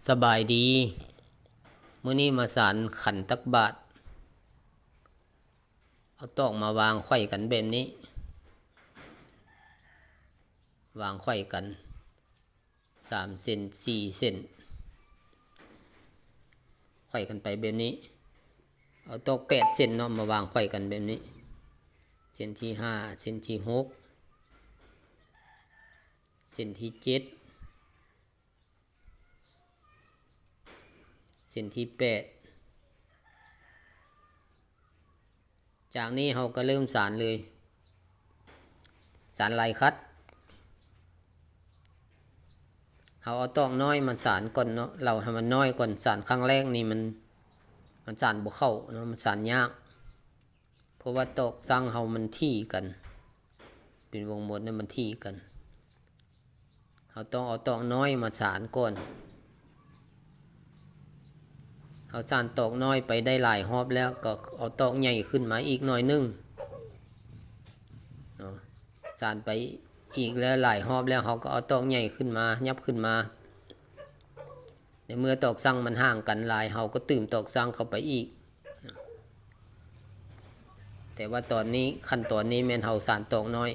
ສະບາຍດີ ມື້ນີ້ມາສານຂັນຕັກບາດ ເອົາຕອກມາວາງໄຂວ້ກັນແບບນີ້ ວາງໄຂວ້ກັນສາມເສັ້ນ ສີ່ເສັ້ນ ໄຂວ້ກັນໄປແບບນີ້ ເອົາຕອກແປດເສັ້ນເນາະ ມາວາງໄຂວ້ກັນແບບນີ້ ເສັ້ນທີຫ້າ ເສັ້ນທີຫົກ ເສັ້ນທີເຈັດ ເສັ້ນທີແປດ ຈາກນີ້ເຮົາກໍເລີ່ມສານເລີຍ ສານຫຼາຍຂັດ ເຮົາເອົາຕອກນ້ອຍມາສານກ່ອນເນາະ ເລົາໃຫ້ມັນນ້ອຍກ່ອນ ສານຄັ້ງແລກນີ້ມັນ ມັນສານບໍ່ເຂົ້າເນາະ ມັນສານຍາກ ເພາະວ່າຕອກສັງເຮົາມັນຖີ່ກັນ ເປັນວົງມົດນະ ມັນຖີ່ກັນ ເຮົາຕ້ອງເອົາຕອກນ້ອຍມາສານກ່ອນ ເຮົາສານຕອກນ້ອຍໄປໄດ້ຫຼາຍຮອບແລ້ວ ກໍເອົາຕອກໃຫຍ່ຂຶ້ນມາອີກໜ້ອຍໜຶ່ງເນາະ ສານໄປອີກແລ້ວຫຼາຍຮອບແລ້ວ ເຮົາກໍເອົາຕອກໃຫຍ່ຂຶ້ນມາ ຫຍັບຂຶ້ນມາ ໃນເມື່ອຕອກສັງມັນຫ່າງກັນຫຼາຍ ເຮົາກໍຕື່ມຕອກສັງເຂົ້າໄປອີກ ແຕ່ວ່າຕອນນີ້ ຂັ້ນຕອນນີ້ແມ່ນເຮົາສານຕອກນ້ອຍ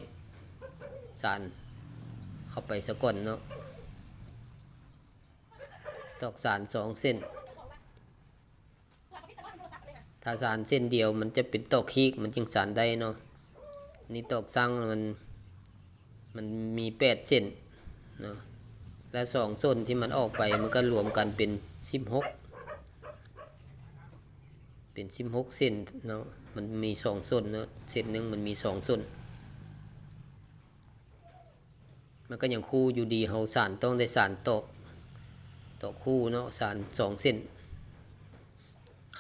ສານເຂົ້າໄປສາກ່ອນເນາະ ຕອກສານສອງເສັ້ນ ຖ້າສານເສັ້ນດຽວມັນຈະເປັນຕອກຮີກ ມັນຈຶ່ງສານໄດ້ເນາະ ນີ້ຕອກສັງມັນ ມັນມີແປດເສັ້ນເນາະ ແລະ ສອງສົ້ນທີ່ມັນອອກໄປ ມັນກໍລວມກັນເປັນສິບຫົກ ເປັນສິບຫົກເສັ້ນເນາະ ມັນມີສອງສົ້ນເນາະ ເສັ້ນໜຶ່ງມັນມີສອງສົ້ນ ມັນກໍຍັງຄູ່ຢູ່ດີ ເຮົາສານຕ້ອງໄດ້ສານຕອກ ຕອກຄູ່ເນາະ ສານສອງເສັ້ນ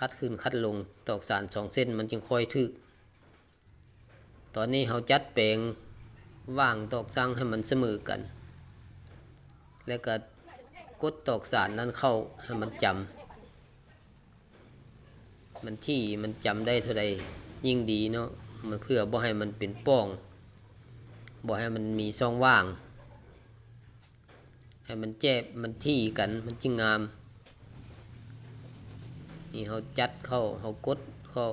ຂັດຂຶ້ນຂັດລົງ ຕອກສານສອງເສັ້ນ ມັນຈຶ່ງຄ່ອຍຖືກ ຕອນນີ້ເຮົາຈັດແປງຫວ່າງຕອກສັງໃຫ້ມັນສະເໝີກັນ ແລ້ວກໍກົດຕອກສານນັ້ນເຂົ້າໃຫ້ມັນຈຳ ມັນຖີ່ ມັນຈຳໄດ້ເທົ່າໃດຍິ່ງດີເນາະ ມັນເພື່ອບໍ່ໃຫ້ມັນເປັນປ່ອງ ບໍ່ໃຫ້ມັນມີຊ່ອງຫວ່າງ ໃຫ້ມັນແຈບ ມັນຖີ່ກັນ ມັນຈຶ່ງງາມ ນີ້ເຮົາຈັດເຂົ້າ ເຮົາກົດເຂົ້າ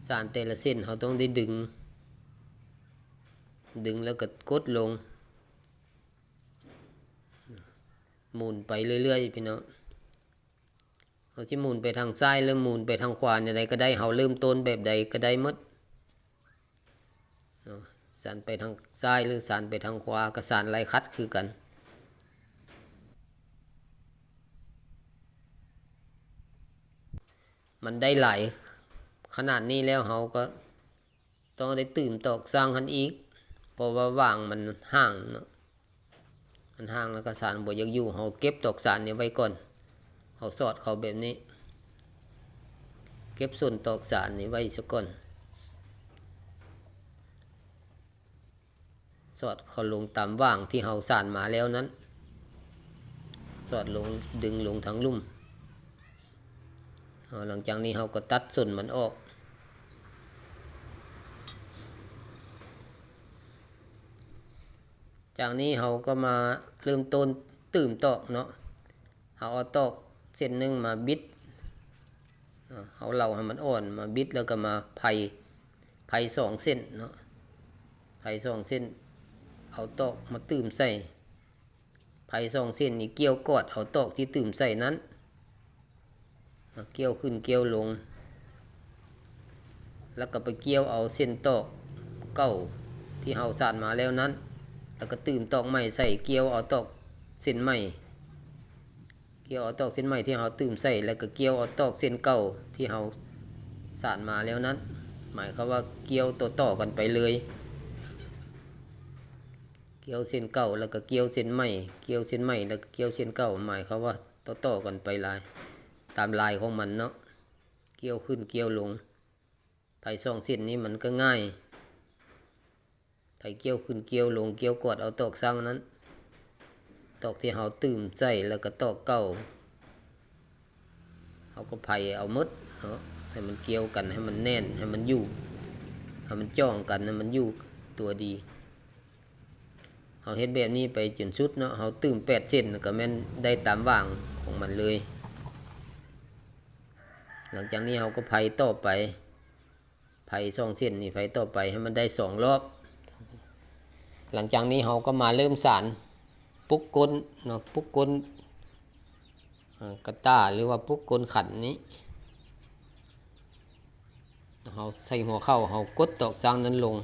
ສານແຕ່ລະເສັ້ນເຮົາຕ້ອງໄດ້ດຶງ ດຶງແລ້ວກໍກົດລົງ ໝູນໄປເລື້ອຍໆ ພີ່ນ້ອງ ເຮົາຊິໝູນໄປທາງຊ້າຍ ຫຼື ໝູນໄປທາງຂວາ ແນວໃດກໍໄດ້ ເຮົາເລີ່ມຕົ້ນແບບໃດກໍໄດ້ໝົດເນາະ ສານໄປທາງຊ້າຍ ຫຼື ສານໄປທາງຂວາ ກໍສານຫຼາຍຂັດຄືກັນ ມັນໄດ້ຫຼາຍຂະໜາດນີ້ແລ້ວ ເຮົາກໍ ຕ້ອງໄດ້ຕື່ມຕອກສັງຫັ້ນອີກ ເພາະວ່າຫວ່າງມັນຫ່າງເນາະ ມັນຫ່າງແລ້ວກໍສານບໍ່ຢາກຢູ່ ເຮົາເກັບຕອກສານນີ້ໄວ້ກ່ອນ ເຮົາສອດເຂົ້າແບບນີ້ ເກັບສ່ວນຕອກສານນີ້ໄວ້ຊະກ່ອນ ສອດເຂົ້າລົງຕາມຫວ່າງທີ່ເຮົາສານມາແລ້ວນັ້ນ ສອດລົງ ດຶງລົງທາງລຸ່ມ ເຮົາ ຫຼັງຈາກນີ້ເຮົາກໍຕັດສົ້ນມັນອອກ ຈາກນີ້ເຮົາກໍມາເລີ່ມຕົ້ນຕື່ມຕອກເນາະ ເຮົາເອົາຕອກເສັ້ນໜຶ່ງມາບິດ ເຮົາເລົາໃຫ້ມັນອ່ອນ ມາບິດແລ້ວກໍມາໄພ ໄພສອງເສັ້ນເນາະ ໄພສອງເສັ້ນ ເອົາຕອກມາຕື່ມໃສ່ ໄພສອງເສັ້ນນີ້ກ່ຽວກອດເອົາຕອກທີ່ຕື່ມໃສ່ນັ້ນ ກ່ຽວຂຶ້ນກ່ຽວລົງ ແລ້ວກໍໄປກ່ຽວເອົາເສັ້ນຕອກເກົ່າທີ່ເຮົາສານມາແລ້ວນັ້ນ ແລ້ວກໍຕື່ມຕອກໃໝ່ໃສ່ ກ່ຽວເອົາຕອກເສັ້ນໃໝ່ ກ່ຽວເອົາຕອກເສັ້ນໃໝ່ທີ່ເຮົາຕື່ມໃສ່ ແລ້ວກໍກ່ຽວເອົາຕອກເສັ້ນເກົ່າທີ່ເຮົາສານມາແລ້ວນັ້ນ ໝາຍຄວາມວ່າກ່ຽວຕໍ່ໆກັນໄປເລີຍ ກ່ຽວເສັ້ນເກົ່າ ແລ້ວກໍກ່ຽວເສັ້ນໃໝ່ ກ່ຽວເສັ້ນໃໝ່ ແລ້ວກໍກ່ຽວເສັ້ນເກົ່າ ໝາຍຄວາມວ່າຕໍ່ໆກັນໄປຫຼາຍ ຕາມລາຍຂອງມັນເນາະ ກ່ຽວຂຶ້ນກ່ຽວລົງ ໄພສອງເສັ້ນນີ້ມັນກໍງ່າຍ ໄພກ່ຽວຂຶ້ນກ່ຽວລົງ ກ່ຽວກອດເອົາຕອກສັງນັ້ນ ຕອກທີ່ເຮົາຕື່ມໃສ່ ແລ້ວກໍຕອກເກົ່າ ເຮົາກໍໄພເອົາໝົດເນາະ ໃຫ້ມັນກ່ຽວກັນ ໃຫ້ມັນແໜ້ນ ໃຫ້ມັນຢູ່ ໃຫ້ມັນຈ່ອງກັນ ໃຫ້ມັນຢູ່ຕົວດີ. າເຮັດແບບນີ້ໄປຈົນສຸດເນາະ, ເຮົາຕື່ມແປດເສັ້ນ ກໍແມ່ນໄດ້ຕາມຫວ່າງຂອງມັນເລີຍ. ຫຼັງຈາກນີ້ເຮົາກໍໄພຕໍ່ໄປ, ໄພສອງເສັ້ນນີ້ ໄພຕໍ່ໄປໃຫ້ມັນໄດ້ສອງລອບ. ຫຼັງຈາກນີ້ເຮົາກໍມາເລີ່ມສານປຸກກົ້ນເນາະ, ປຸກກົ້ນ ເອີ ກະຕ່າ ຫຼືວ່າປຸກກົ້ນຂັນນີ້. ເຮົາໃສ່ຫົວເຂົ້າ, ເຮົາກົດຕອກຊັ່ງນັ້ນລົງ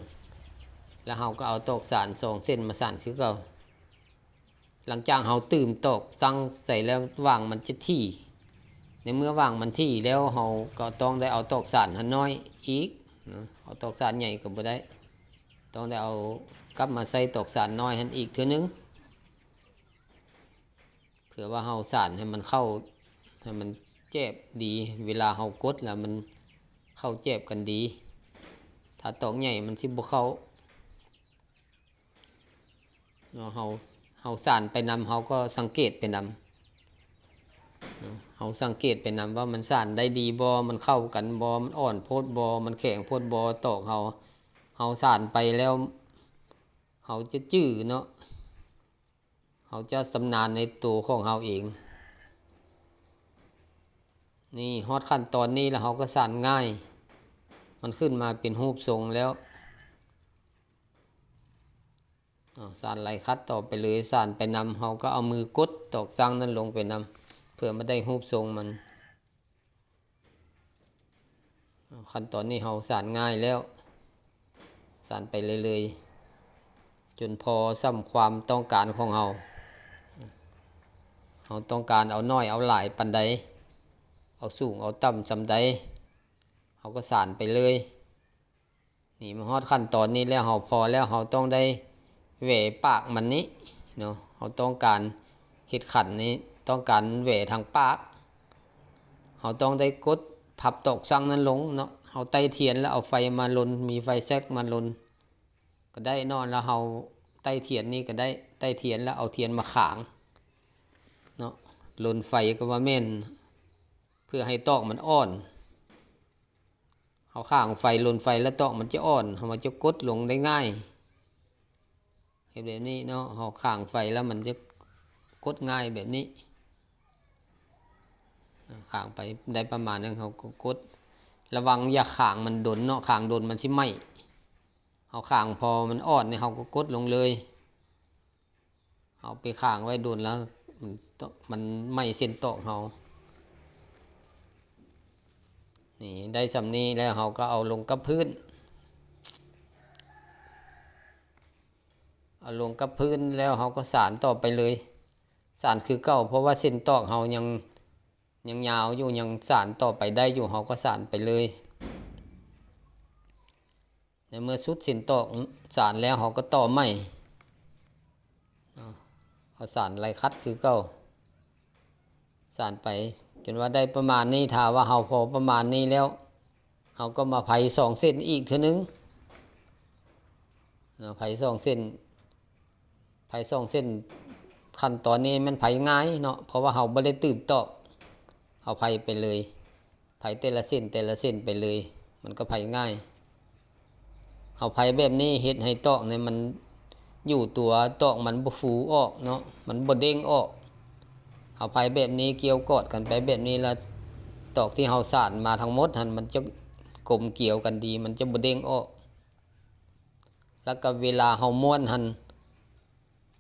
ແລ້ວເຮົາກໍເອົາຕອກສານສອງເສັ້ນມາສານຄືເກົ່າ. ຫຼັງຈາກເຮົາຕື່ມຕອກຊັ່ງໃສ່ແລ້ວ ຫວ່າງມັນຈະຖີ່. ໃນເມື່ອຫວ່າງມັນຖີ່ແລ້ວ ເຮົາກໍຕ້ອງໄດ້ເອົາຕອກສານຫັ້ນນ້ອຍອີກເນາະ, ເອົາຕອກສານໃຫຍ່ກໍບໍ່ໄດ້, ຕ້ອງໄດ້ເອົາກັບມາໃສ່ຕອກສານນ້ອຍຫັ້ນອີກເທື່ອໜຶ່ງ. ເພື່ອວ່າເຮົາສານໃຫ້ມັນເຂົ້າ, ໃຫ້ມັນແຈບດີ, ເວລາເຮົາກົດແລ້ວມັນເຂົ້າແຈບກັນດີ. ຖ້າຕອກໃຫຍ່ມັນຊິບໍ່ເຂົ້າເນາະ. ເຮົາ, ເຮົາສານໄປນຳ, ເຮົາກໍສັງເກດໄປນຳເນາະ, ເຮົາສັງເກດໄປນຳວ່າມັນສານໄດ້ດີບໍ່, ມັນເຂົ້າກັນບໍ່, ມັນອ່ອນໂພດບໍ່, ມັນແຂງໂພດບໍ່, ຕອກເຮົາ, ເຮົາສານໄປແລ້ວ ເຮົາຈະຈື່ເນາະ, ເຮົາຈະຊຳນານໃນໂຕຂອງເຮົາເອງ. ນີ້ ຮອດຂັ້ນຕອນນີ້ແລ້ວ ເຮົາກໍສານງ່າຍ, ມັນຂຶ້ນມາເປັນຮູບຊົງແລ້ວ. ອາ ສານໄຫຼຂັດຕໍ່ໄປເລີຍ, ສານໄປນຳ, ເຮົາກໍເອົາມືກົດຕອກຊັ່ງນັ້ນລົງໄປນຳ ເພື່ອມາໄດ້ຮູບຊົງມັນ. ຂັ້ນຕອນນີ້ເຮົາສານງ່າຍແລ້ວ, ສານໄປເລື້ອຍໆ ຈົນພໍສ່ຳຄວາມຕ້ອງການຂອງເຮົາ. ເຮົາຕ້ອງການເອົາໜ້ອຍເອົາຫຼາຍປານໃດ, ເອົາສູງເອົາຕ່ຳສ່ຳໃດ, ເຮົາກໍສານໄປເລີຍ. ນີ້ ມາຮອດຂັ້ນຕອນນີ້ແລ້ວ ເຮົາພໍແລ້ວ ເຮົາຕ້ອງໄດ້ແຫວປາກມັນນີ້ເນາະ, ເຮົາຕ້ອງການເຮັດຂັນນີ້ ຕ້ອງການແຫວທາງປາກ, ເຮົາຕ້ອງໄດ້ກົດພັບຕອກຊັ່ງນັ້ນລົງເນາະ. ເຮົາໄຕ້ທຽນແລ້ວເອົາໄຟມາລົນ, ມີໄຟແຊັກມາລົນກໍໄດ້ເນາະ, ແລ້ວເຮົາໄຕ້ທຽນນີ້ກໍໄດ້, ໄຕ້ທຽນແລ້ວເອົາທຽນມາຂາງເນາະ, ລົນໄຟກໍວ່າແມ່ນ ເພື່ອໃຫ້ຕອກມັນອ່ອນ. ເຮົາຂາງໄຟລົນໄຟແລ້ວຕອກມັນຈະອ່ອນ, ເຮົາມັນຈະກົດລົງໄດ້ງ່າຍ. ເຮັດແບບນີ້ເນາະ, ເຮົາຂາງໄຟແລ້ວມັນຈະກົດງ່າຍແບບນີ້. ອາ ຂາງໄປໄດ້ປະມານນັ້ນ ເຮົາກໍກົດ. ລະວັງຢ່າຂາງມັນດົນເນາະ, ຂາງດົນມັນຊິໄໝ້. ເຮົາຂາງພໍມັນອ່ອນນີ້ ເຮົາກໍກົດລົງເລີຍ. ເຮົາໄປຂາງໄວ້ດົນແລ້ວ ມັນ ມັນໄໝ້ເສັ້ນຕອກເຮົາ. ນີ້ ໄດ້ສ່ຳນີ້ແລ້ວ ເຮົາກໍເອົາລົງກັບພື້ນ, ເອົາລົງກັບພື້ນແລ້ວ ເຮົາກໍສານຕໍ່ໄປເລີຍ, ສານຄືເກົ່າ ເພາະວ່າເສັ້ນຕອກເຮົາຍັງ ຍັງຍາວຢູ່ ຍັງສານຕໍ່ໄປໄດ້ຢູ່ ເຮົາກໍສານໄປເລີຍ. ໃນເມື່ອສຸດເສັ້ນຕອກສານແລ້ວ ເຮົາກໍຕໍ່ໃໝ່ເນາະ, ເຮົາສານໄລ່ຂັດຄືເກົ່າ, ສານໄປຈົນວ່າໄດ້ປະມານນີ້. ຖ້າວ່າເຮົາພໍປະມານນີ້ແລ້ວ ເຮົາກໍມາໄພສອງເສັ້ນອີກເທື່ອໜຶ່ງເນາະ, ໄພສອງເສັ້ນ. ໄພສອງເສັ້ນ ຂັ້ນຕອນນີ້ມັນໄພງ່າຍເນາະ, ເພາະວ່າເຮົາບໍ່ໄດ້ຕື່ມຕອກ, ເຮົາໄພໄປເລີຍ, ໄພແຕ່ລະເສັ້ນ ແຕ່ລະເສັ້ນໄປເລີຍ ມັນກໍໄພງ່າຍ. ເຮົາໄພແບບນີ້ເຮັດໃຫ້ຕອກນີ້ມັນຢູ່ຕົວ, ຕອກມັນບໍ່ຟູອອກເນາະ, ມັນບໍ່ເດ້ງອອກ. ເຮົາໄພແບບນີ້ກ່ຽວກອດກັນໄປແບບນີ້ລະ ຕອກທີ່ເຮົາສານມາທັງໝົດຫັ້ນ ມັນຈະກົມກຽວກັນດີ, ມັນຈະບໍ່ເດ້ງອອກ. ແລ້ວກໍເວລາເຮົາມ້ວນຫັ້ນ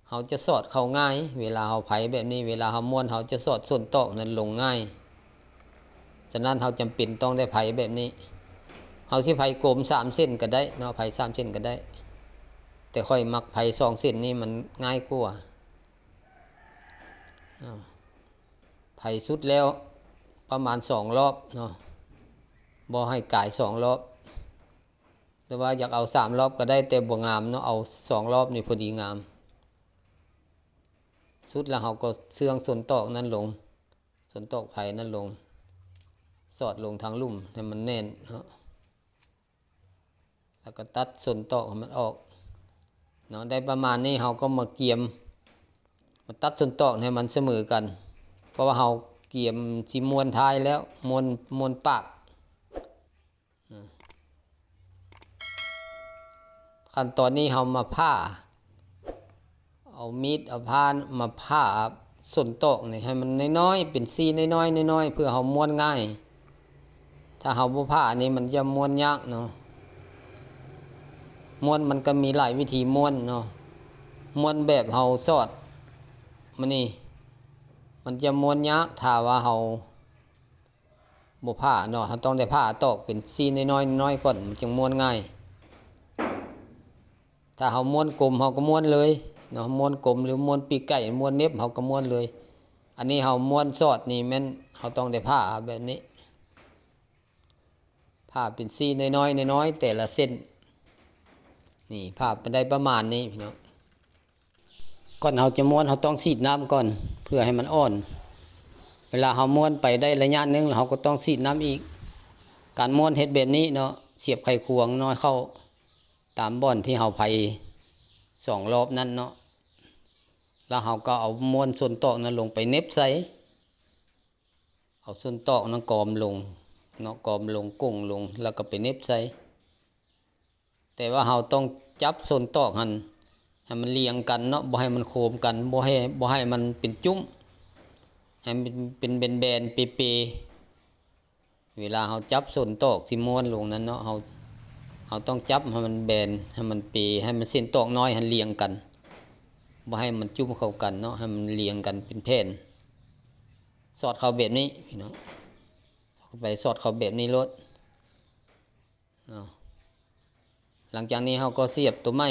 ເຮົາຈະສອດເຂົ້າງ່າຍ. ເວລາເຮົາໄພແບບນີ້ ເວລາເຮົາມ້ວນ ເຮົາຈະສອດສົ້ນຕອກນັ້ນລົງງ່າຍ. ສະນັ້ນເຮົາຈຳເປັນຕ້ອງໄດ້ໄພແບບນີ້. ເຮົາຊິໄພກົມສາມເສັ້ນກໍໄດ້ເນາະ, ໄພສາມເສັ້ນກໍໄດ້, ແຕ່ຂ້ອຍມັກໄພສອງເສັ້ນນີ້ ມັນງ່າຍກວ່າ. ອາ ໄພສຸດແລ້ວປະມານສອງລອບເນາະ, ບໍ່ໃຫ້ກາຍສອງລອບ. ຫຼືວ່າຢາກເອົາສາມລອບກໍໄດ້ ແຕ່ບໍ່ງາມເນາະ, ເອົາສອງລອບນີ້ພໍດີງາມ. ສຸດແລ້ວເຮົາກໍເຊື່ອງສົ້ນຕອກນັ້ນລົງ, ສົ້ນຕອກໄພນັ້ນລົງ, ສອດລົງທາງລຸ່ມໃຫ້ມັນແໜ້ນເນາະ, ແລ້ວກໍຕັດສົ້ນຕອກໃຫ້ມັນອອກເນາະ. ໄດ້ປະມານນີ້ ເຮົາກໍມາກຽມ, ມາຕັດສົ້ນຕອກໃຫ້ມັນສະເໝີກັນ, ເພາະວ່າເຮົາກຽມຊິມ້ວນທ້າຍແລ້ວ, ມ້ວນ, ມ້ວນປາກ. ຂັ້ນຕອນນີ້ເຮົາມາຜ່າ, ເອົາມີດເອົາພ້າມາຜ່າສົ້ນຕອກນີ້ໃຫ້ມັນນ້ອຍໆ ເປັນຊີ້ນ້ອຍໆ ນ້ອຍໆ ເພື່ອເຮົາມ້ວນງ່າຍ. ຖ້າເຮົາບໍ່ຜ່ານີ້ມັນຈະມ້ວນຍາກເນາະ. ມ້ວນມັນກໍມີຫຼາຍວິທີມ້ວນເນາະ. ມ້ວນແບບເຮົາສອດມານີ້ ມັນຈະມ້ວນຍາກ ຖ້າວ່າເຮົາບໍ່ຜ່າເນາະ. ເຮົາຕ້ອງໄດ້ຜ່າຕອກເປັນຊີ້ນ້ອຍໆ ນ້ອຍໆ ກ່ອນ ມັນຈຶ່ງມ້ວນງ່າຍ. ຖ້າເຮົາມ້ວນກົມ ເຮົາກໍມ້ວນເລີຍເນາະ, ມ້ວນກົມ ຫຼື ມ້ວນປີກໄກ່ ມ້ວນເນັບ ເຮົາກໍມ້ວນເລີຍ. ອັນນີ້ເຮົາມ້ວນສອດນີ້ແມ່ນເຮົາຕ້ອງໄດ້ຜ່າແບບນີ້ ຜ່າເປັນຊີ້ນ້ອຍໆ ນ້ອຍໆ ແຕ່ລະເສັ້ນ. ນີ້ ຜ່າໄປໄດ້ປະມານນີ້ພີ່ນ້ອງ. ກ່ອນເຮົາຈະມ້ວນ ເຮົາຕ້ອງສີດນ້ຳກ່ອນ ເພື່ອໃຫ້ມັນອ່ອນ. ເວລາເຮົາມ້ວນໄປໄດ້ໄລຍະໜຶ່ງ ແລ້ວເຮົາກໍຕ້ອງສີດນ້ຳອີກ. ການມ້ວນເຮັດແບບນີ້ເນາະ, ສຽບໄຂຄວງນ້ອຍເຂົ້າຕາມບ່ອນທີ່ເຮົາໄພສອງລອບນັ້ນເນາະ, ແລ້ວເຮົາກໍເອົາມ້ວນສົ້ນຕອກນັ້ນລົງໄປເນັບໃສ່. ເອົາສົ້ນຕອກນັ້ນກອມລົງເນາະ, ກອມລົງ ກົງລົງ ແລ້ວກໍໄປເນັບໃສ່. ແຕ່ວ່າເຮົາຕ້ອງຈັບສົ້ນຕອກຫັ້ນໃຫ້ມັນລຽງກັນເນາະ, ບໍ່ໃຫ້ມັນໂຄມກັນ, ບໍ່ໃຫ້ ບໍ່ໃຫ້ມັນເປັນຈຸ້ມ, ໃຫ້ມັນເປັນແບນໆ ເປໆ. ເວລາເຮົາຈັບສົ້ນຕອກທີ່ມ້ວນລົງນັ້ນເນາະ, ເຮົາ ເຮົາຕ້ອງຈັບໃຫ້ມັນແບນ, ໃຫ້ມັນເປ, ໃຫ້ມັນເສັ້ນຕອກນ້ອຍຫັ້ນລຽງກັນ, ບໍ່ໃຫ້ມັນຈຸ້ມເຂົ້າກັນເນາະ, ໃຫ້ມັນລຽງກັນເປັນແຜ່ນ. ສອດເຂົ້າແບບນີ້ພີ່ນ້ອງ, ເຂົ້າໄປ ສອດເຂົ້າແບບນີ້ໂລດເນາະ. ຫຼັງຈາກນີ້ເຮົາກໍສຽບຕົວໃໝ່,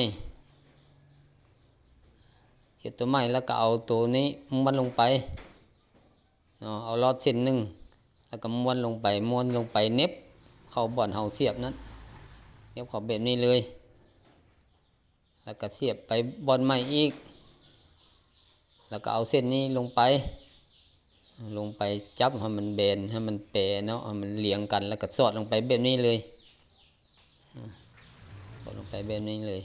ສຽບຕົວໃໝ່ ແລ້ວກໍເອົາຕົວນີ້ມ້ວນລົງໄປເນາະ, ເອົາລອດເສັ້ນໜຶ່ງ ແລ້ວກໍມ້ວນລົງໄປ, ມ້ວນລົງໄປເນັບເຂົ້າບ່ອນເຮົາສຽບນັ້ນ, ເນັບເຂົ້າແບບນີ້ເລີຍ. ແລ້ວກໍສຽບໄປບ່ອນໃໝ່ອີກ, ແລ້ວກໍເອົາເສັ້ນນີ້ລົງໄປ, ລົງໄປຈັບໃຫ້ມັນແບນ, ໃຫ້ມັນແປເນາະ, ໃຫ້ມັນລຽງກັນ, ແລ້ວກໍສອດລົງໄປແບບນີ້ເລີຍ, ສອດລົງໄປແບບນີ້ເລີຍ.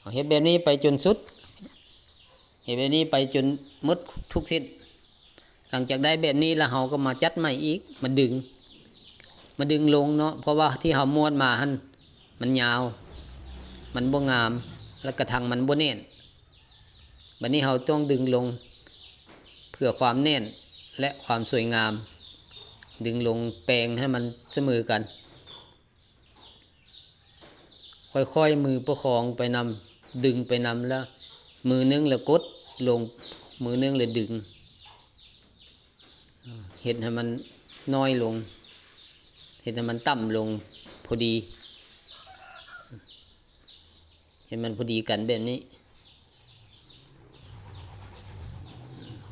ເຮົາເຮັດແບບນີ້ໄປຈົນສຸດ, ເຮັດແບບນີ້ໄປຈົນໝົດທຸກເສັ້ນ. ຫຼັງຈາກໄດ້ແບບນີ້ແລ້ວ ເຮົາກໍມາຈັດໃໝ່ອີກ, ມາດຶງ, ມາດຶງລົງເນາະ, ເພາະວ່າທີ່ເຮົາມ້ວນມາຫັ້ນມັນຍາວ, ມັນບໍ່ງາມ, ແລ້ວກະທັງມັນບໍ່ແໜ້ນ. ບັດນີ້ເຮົາຕ້ອງດຶງລົງເພື່ອຄວາມແໜ້ນ ແລະ ຄວາມສວຍງາມ, ດຶງລົງແປງໃຫ້ມັນສະເໝີກັນ. ຄ່ອຍໆມືປະຄອງໄປນຳ, ດຶງໄປນຳ, ແລ້ວມືໜຶ່ງລະກົດລົງ, ມືໜຶ່ງລະດຶງ, ເຮັດໃຫ້ມັນນ້ອຍລົງ, ເຮັດໃຫ້ມັນຕ່ຳລົງພໍດີ, ໃຫ້ມັນພໍດີກັນແບບນີ້.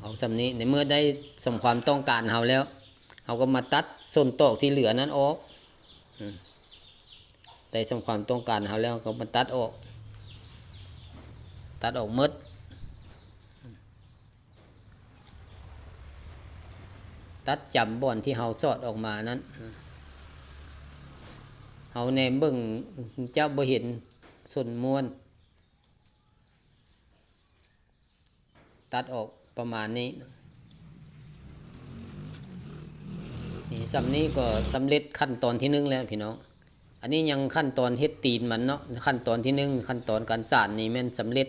ເອົາສ່ຳນີ້, ໃນເມື່ອໄດ້ສົມຄວາມຕ້ອງການເຮົາແລ້ວ, ເຮົາກໍມາຕັດສົ້ນຕອກທີ່ເຫຼືອນັ້ນອອກ. ອືມ ໄດ້ສົມຄວາມຕ້ອງການເຮົາແລ້ວ ກໍມາຕັດອອກ, ຕັດອອກໝົດ, ຕັດຈຳບ່ອນທີ່ເຮົາສອດອອກມານັ້ນ. ເຮົາແນມເບິ່ງ ຈະບໍ່ເຫັນສົ້ນມ້ວນ. ຕັດອອກປະມານນີ້. ນີ້ ສ່ຳນີ້ກໍສຳເລັດຂັ້ນຕອນທີໜຶ່ງແລ້ວພີ່ນ້ອງ. ອັນນີ້ຍັງຂັ້ນຕອນເຮັດຕີນມັນເນາະ, ຂັ້ນຕອນທີໜຶ່ງ ຂັ້ນຕອນການສານນີ້ແມ່ນສຳເລັດ